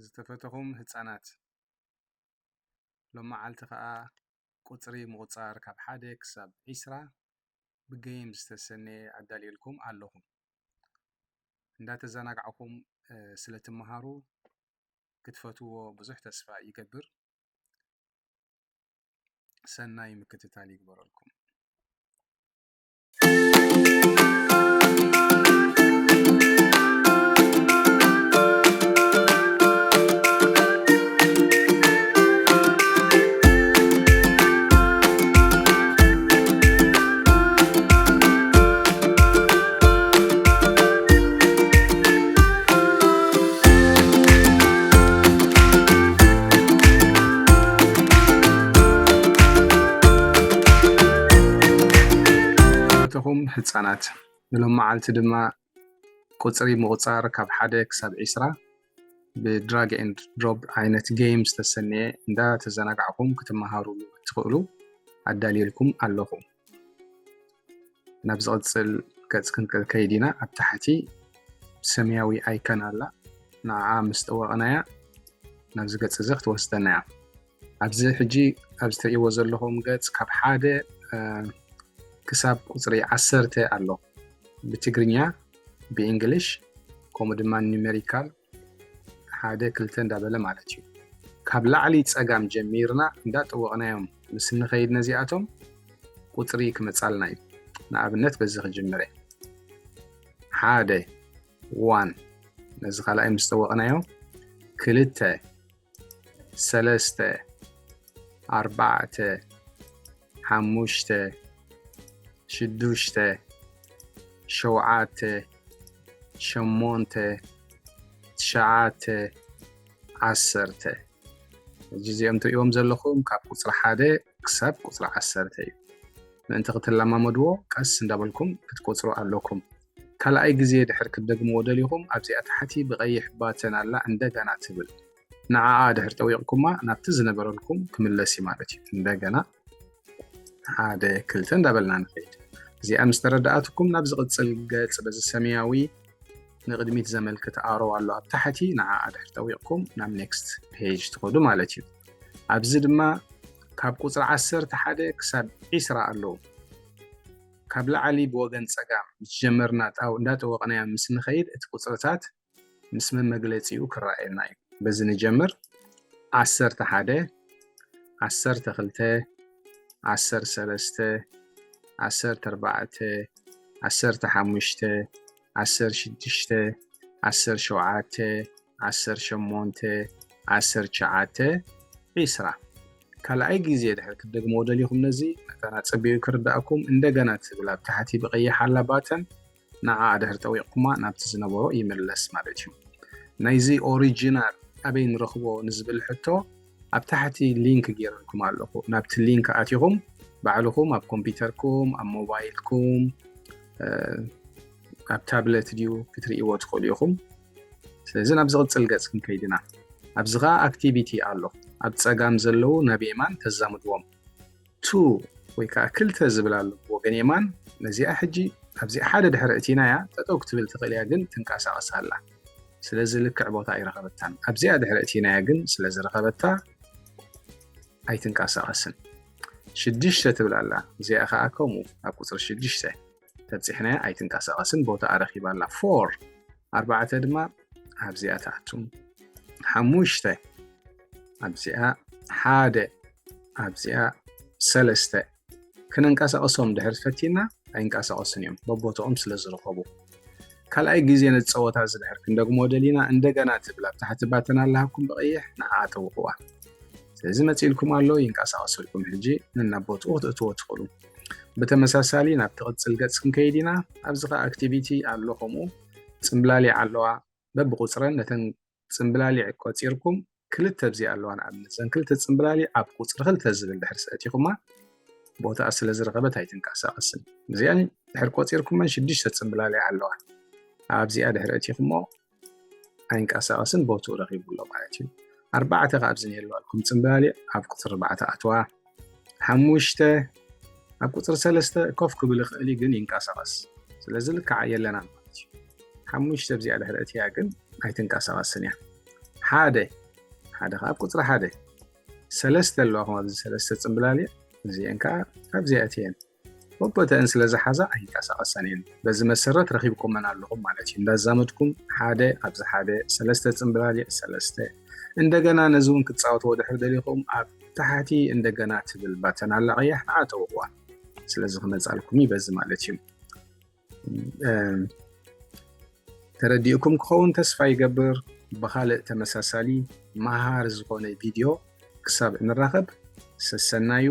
ዝተፈተኹም ህፃናት፣ ሎመዓልቲ ኸዓ ቁፅሪ ምቑፃር ካብ ሓደ ክሳብ ዒስራ ብጌም ዝተሰነየ ኣዳልየልኩም ኣለኹ። እንዳተዘናጋዕኩም ስለ ትመሃሩ ክትፈትዎ ብዙሕ ተስፋ ይገብር። ሰናይ ምክትታል ይግበረልኩም። ተኹም ህፃናት፣ ንሎመዓልቲ ድማ ቁፅሪ ምቑፃር ካብ ሓደ ክሳብ ዒስራ ብድራግ ኤንድ ድሮፕ ዓይነት ጌም ዝተሰነየ እንዳተዘናጋዕኩም ክትመሃሩሉ እትኽእሉ ኣዳልየልኩም ኣለኹ። ናብ ዝቕፅል ገፅ ክንከይድ ኢና። ኣብ ታሕቲ ሰማያዊ ኣይከን ኣላ። ንዓኣ ምስ ጠወቕናያ ናብዚ ገፅ እዚ ክትወስደና እያ። ኣብዚ ሕጂ ኣብዚ ትርእይዎ ዘለኹም ገፅ ካብ ሓደ ክሳብ ቁፅሪ ዓሰርተ ኣሎ። ብትግርኛ፣ ብእንግሊሽ፣ ከምኡ ድማ ኒሜሪካል ሓደ ክልተ እንዳበለ ማለት እዩ። ካብ ላዕሊ ፀጋም ጀሚርና እንዳጠወቕናዮም ምስ እንኸይድ ነዚኣቶም ቁፅሪ ክመፃልና እዩ። ንኣብነት በዚ ክጅምር እየ። ሓደ፣ ዋን፣ ነዚ ካልኣይ ምስ ጠወቕናዮ፣ ክልተ፣ ሰለስተ፣ ኣርባዕተ፣ ሓሙሽተ፣ ሽዱሽተ፣ ሸውዓተ፣ ሸሞንተ፣ ትሽዓተ፣ ዓሰርተ። ሕጂ እዚኦም ትርእይዎም ዘለኹም ካብ ቁፅሪ ሓደ ክሳብ ቁፅሪ ዓሰርተ እዩ። ምእንቲ ክትለማመድዎ ቀስ እንዳበልኩም ክትቆፅሩ ኣለኩም። ካልኣይ ግዜ ድሕር ክትደግምዎ ደሊኹም ኣብዚኣ ታሕቲ ብቐይሕ ባተን ኣላ እንደገና ትብል። ንዓኣ ድሕር ጠዊቕኩማ ናብቲ ዝነበረልኩም ክምለስ እዩ ማለት እዩ። እንደገና ሓደ ክልተ እንዳበልና ንኸይድ። እዚኣ ምስ ተረዳኣትኩም ናብ ዝቕፅል ገፅ በዚ ሰማያዊ ንቕድሚት ዘመልክት ኣሮ ኣሎ ኣብ ታሕቲ፣ ንዓኣ ድሕር ጠዊቕኩም ናብ ኔክስት ፔጅ ትኸዱ ማለት እዩ። ኣብዚ ድማ ካብ ቁፅሪ ዓሰርተ ሓደ ክሳብ ዒስራ ኣለዉ። ካብ ላዕሊ ብወገን ፀጋም ምስ ጀመርና ጣው እንዳጠወቕናዮ ምስ ንኸይድ እቲ ቁፅርታት ምስ መመግለፂኡ ክረኣየና እዩ። በዚ ንጀምር። ዓሰርተ ሓደ፣ ዓሰርተ ክልተ፣ ዓሰርተ ሰለስተ፣ ዓሰርተ ኣርባዕተ፣ ዓሰርተ ሓሙሽተ፣ ዓሰርተ ሽዱሽተ፣ ዓሰርተ ሸውዓተ፣ ዓሰርተ ሸሞንተ፣ ዓሰርተ ትሽዓተ፣ ዒስራ። ካልኣይ ግዜ ድሕር ክትደግምዎ ደሊኹም ነዚ መታን ኣጸቢቑ ክርዳእኩም እንደገና ትብል ኣብ ታሕቲ ብቐይሕ ኣላ ባተን ንዓኣ ድሕር ጠዊቕኩማ ናብቲ ዝነበሮ ይምለስ ማለት እዩ። ናይዚ ኦሪጂናል ኣበይ ንረኽቦ ንዝብል ሕቶ ኣብ ታሕቲ ሊንክ ገይረልኩም ኣለኹ። ናብቲ ሊንክ ኣቲኹም ባዕልኹም ኣብ ኮምፒውተርኩም፣ ኣብ ሞባይልኩም፣ ኣብ ታብለት ድዩ ክትርእይዎ ትኽእሉ ኢኹም። ስለዚ ናብ ዝቕጽል ገጽ ክንከይድ ኢና። ኣብዚ ኸኣ ኣክቲቪቲ ኣሎ። ኣብ ጸጋም ዘለዉ ናብ የማን ተዛምድዎም። ቱ ወይ ከዓ ክልተ ዝብል ኣሎ ብወገን የማን። ነዚኣ ሕጂ ኣብዚኣ ሓደ ድሕሪ እቲናያ ጠጠው ክትብል ትኽእል እያ፣ ግን ትንቀሳቐስ ኣላ። ስለዚ ልክዕ ቦታ ኣይረኸበታን። ኣብዚኣ ድሕሪ እቲናያ ግን ስለ ዝረኸበታ ኣይትንቀሳቐስን። ሽዱሽተ ትብል ኣላ። እዚኣ ኸዓ ከምኡ ኣብ ቁፅሪ ሽዱሽተ ተብፂሕናያ ኣይትንቀሳቐስን፣ ቦታኣ ረኺባ ኣላ። ፎር፣ ኣርባዕተ ድማ ኣብዚኣ ትኣቱ። ሓሙሽተ ኣብዚኣ፣ ሓደ ኣብዚኣ፣ ሰለስተ። ክነንቀሳቕሶም ድሕር ፈቲና ኣይንቀሳቐሱን እዮም፣ በቦትኦም ስለ ዝረኸቡ። ካልኣይ ግዜ ነዚ ጸወታ እዚ ድሕር ክንደግሞ ደሊና፣ እንደገና ትብል ኣብ ታሕቲ ባተን ኣለሃኩም ብቐይሕ፣ ንዓኣ ጠውቕዋ። ስለዚ መጺእልኩም ኣሎ፣ ይንቀሳቐሰልኩም። ሕጂ ነናብ ቦትኡ ክትእትዎ ትኽእሉ። ብተመሳሳሊ ናብ ትቕጽል ገጽ ክንከይድ ኢና። ኣብዚ ኸኣ ኣክቲቪቲ ኣሎ፣ ከምኡ ጽምብላሊዕ ኣለዋ። በብቑጽረን ነተን ጽምብላሊዕ ቆጺርኩም ክልተ ኣብዚ ኣለዋ። ንኣብነት እዘን ክልተ ጽምብላሊዕ ኣብ ቁጽሪ ክልተ ዝብል ድሕር ሰእቲኹማ ቦታኣ ስለ ዝረኸበት ኣይትንቀሳቐስን። እዚኣን ድሕር ቆጺርኩመን ሽዱሽተ ጽምብላሊዕ ኣለዋ። ኣብዚኣ ድሕር እቲኹሞ ኣይንቀሳቐስን፣ ቦትኡ ረኺቡ ኣሎ ማለት እዩ። ኣርባዕተ ካብ ዝን የለዋልኩም ጽምብላሊዕ ኣብ ቁጽሪ ኣርባዕተ ኣትዋ። ሓሙሽተ ኣብ ቁጽሪ ሰለስተ ኮፍ ክብል ይኽእል እዩ፣ ግን ይንቀሳቐስ። ስለዚ ልክዓ የለናን ማለት እዩ። ሓሙሽተ ኣብዚኣ ድሕሪ እቲያ ግን ኣይትንቀሳቐስን እያ። ሓደ ሓደ ከዓ ኣብ ቁፅሪ ሓደ ሰለስተ ኣለዋ። ከም ኣብዚ ሰለስተ ፅምብላሊዕ እዚአን ከዓ ኣብዚኣ እትየን በቦተአን ስለ ዝሓዛ ኣይንቀሳቐሳን እየን። በዚ መሰረት ረኺብኩመን ኣለኹም ማለት እዩ። እንዳዛመድኩም ሓደ ኣብዚ ሓደ ሰለስተ ፅምብላሊዕ ሰለስተ እንደገና ነዚ እውን ክትፃወትዎ ድሕር ደሊኹም ኣብ ታሕቲ እንደገና ትብል ባተን ኣላ ቀያሕ ንዓ ተውቕዋ። ስለዚ ክመፃልኩም እዩ በዚ ማለት እዩ። ተረዲእኩም ክኸውን ተስፋ ይገብር። ብኻልእ ተመሳሳሊ መሃር ዝኾነ ቪድዮ ክሳብ እንራኸብ ሰሰናዩ።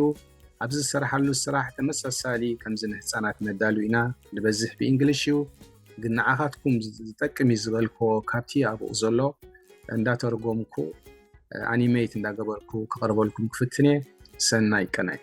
ኣብ ዝሰራሓሉ ስራሕ ተመሳሳሊ ከምዚ ንህፃናት ነዳሉ ኢና። ንበዝሕ ብእንግሊሽ እዩ፣ ግን ንዓኻትኩም ዝጠቅም እዩ ዝበልክዎ ካብቲ ኣብኡ ዘሎ እንዳተርጎምኩ ኣኒሜት እንዳገበርኩ ክቐርበልኩም ክፍትነ። ሰናይ ቀናይ።